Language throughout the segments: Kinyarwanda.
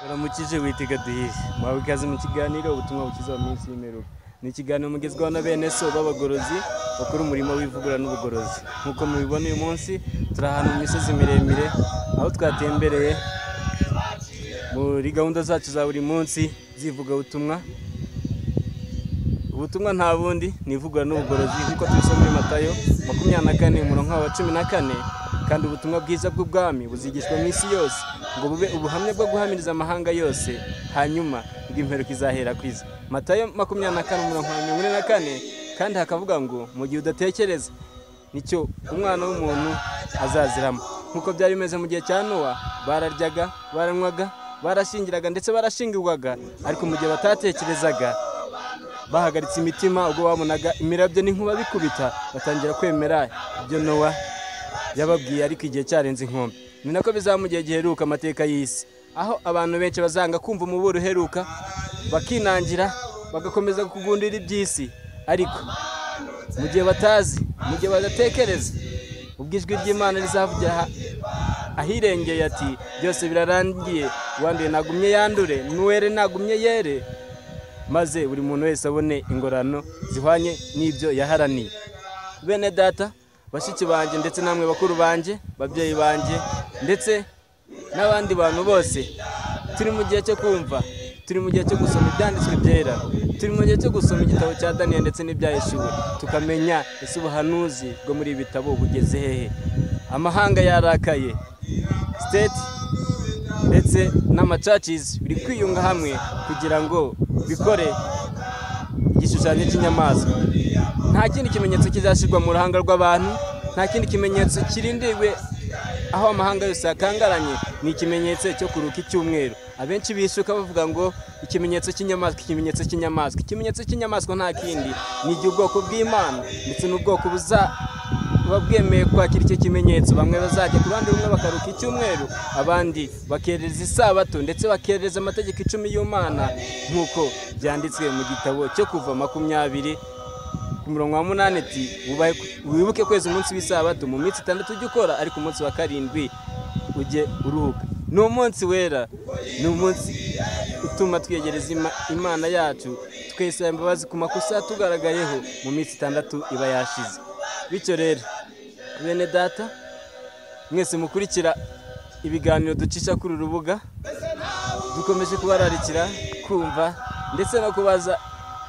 Baramukije witega duhire mwawe ikaze mu kiganiro ubutumwa bukiza mu minsi y'imperuka. Ni ikiganiro mugezwaho na bene so b'abagorozi bakora umurimo w'ivugurura n'ubugorozi. Nk'uko mubibona uyu munsi turi ahantu mu misozi miremire aho twatembereye muri gahunda zacu za buri munsi z'ivugabutumwa. Ubutumwa nta bundi ni ivugurura n'ubugorozi nk'uko tubisoma muri Matayo 24 umurongo wa 14. Kandi ubutumwa bwiza bw'ubwami buzigishwa mu isi yose ngo bube ubuhamya bwo guhamiriza amahanga yose, hanyuma ngo imperuka izahera kwiza. Matayo 24 umurongo wa 44. Kandi hakavuga ngo mu gihe udatekereza nicyo umwana w'umuntu azaziramo. Nk'uko byari bimeze mu gihe cya Nowa, bararyaga, baranywaga, barashingiraga ndetse barashingirwaga, ariko mu gihe batatekerezaga bahagaritse imitima ubwo babonaga imirabyo n'inkuba bikubita, batangira kwemera ibyo Nowa yababwiye, ariko igihe cyarenze inkombe. Ni nako bizaba mu gihe giheruka amateka y'isi, aho abantu benshi bazanga kumva umuburo uheruka, bakinangira, bagakomeza kugundira iby'isi. Ariko mu gihe batazi, mu gihe badatekereza, ubwo ijwi ry'Imana rizavugira ahirengeye ati byose birarangiye, uwanduye nagumye yandure, n'uwere nagumye yere, maze buri muntu wese abone ingorano zihwanye n'ibyo yaharaniye. Bene data, bashiki banjye ndetse namwe bakuru banjye, babyeyi banjye ndetse n'abandi bantu bose, turi mu gihe cyo kumva, turi mu gihe cyo gusoma ibyanditswe byera, turi mu gihe cyo gusoma igitabo cya Daniel ndetse n'ibyahishuwe, tukamenya ese ubuhanuzi bwo muri ibi bitabo bugeze hehe. Amahanga yarakaye, state ndetse n'amachurches biri kwiyunga hamwe kugira ngo bikore igishushanyo cy'inyamaswa. Nta kindi kimenyetso kizashyirwa mu ruhanga rw'abantu, nta kindi kimenyetso kirindiriwe aho amahanga yose yakangaranye, ni ikimenyetso cyo kuruka icyumweru. Abenshi bishuka bavuga ngo ikimenyetso cy'inyamaswa, ikimenyetso cy'inyamaswa, ikimenyetso cy'inyamaswa nta kindi, ni igihe ubwoko bw'Imana ndetse n'ubwoko buba bwemeye kwakira icyo kimenyetso, bamwe bazajya ku ruhande rumwe bakaruka icyumweru, abandi bakerereza isabato ndetse bakerereza amategeko 10 y'Imana nk'uko byanditswe mu gitabo cyo Kuva 20 ku murongo wa 8 ati wibuke kweza umunsi w'isabato, mu minsi 6 ujye ukora, ariko umunsi wa 7 ujye uruhuka. Ni umunsi wera, ni umunsi utuma twiyegereza Imana yacu, twese imbabazi ku makosa yatugaragayeho mu minsi 6 iba yashize. Bityo rero bene data mwese mukurikira ibiganiro ducisha kuri urubuga, dukomeje kubararikira kumva ndetse no kubaza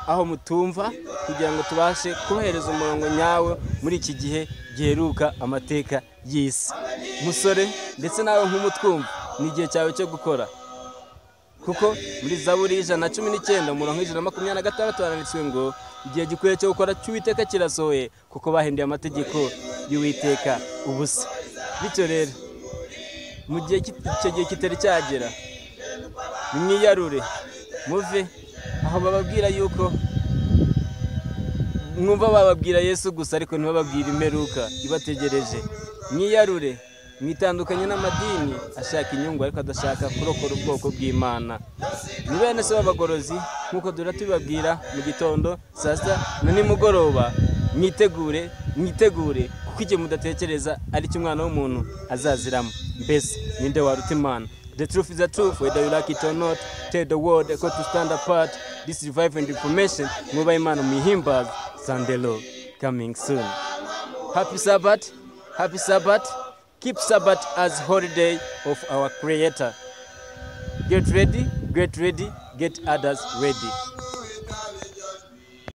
aho mutumva kugira ngo tubashe kubahereza umurongo nyawo muri iki gihe giheruka amateka y'isi. Musore ndetse nawe nk'umutwumva, ni igihe cyawe cyo gukora, kuko muri Zaburi 119 umurongo 126 handitswe ngo igihe gikwiye cyo gukora cy'Uwiteka kirasohoye, kuko bahinduye amategeko y'Uwiteka ubusa. Bityo rero mu gihe icyo gihe kitari cyagera, nimwiyarure muve aho bababwira yuko mwumva bababwira Yesu gusa, ariko ntibababwira imperuka ibategereje. Mwiyarure, mwitandukanye n'amadini ashaka inyungu ariko adashaka kurokora ubwoko bw'Imana. Ni bene se b'abagorozi nk'uko duhora tubibabwira mu gitondo, saa sita na nimugoroba. Mwitegure, mwitegure, kuko igihe mudatekereza ari cyo umwana w'umuntu azaziramo. Mbese ninde waruta Imana? The truth is the truth, whether you like it or not. Tell the world got to stand apart. This revival and information, mwubahe Imana muhimbaze. Sunday law coming soon. Happy Sabbath, happy Sabbath. Keep Sabbath as holiday of our Creator. Get ready, get ready, get others ready.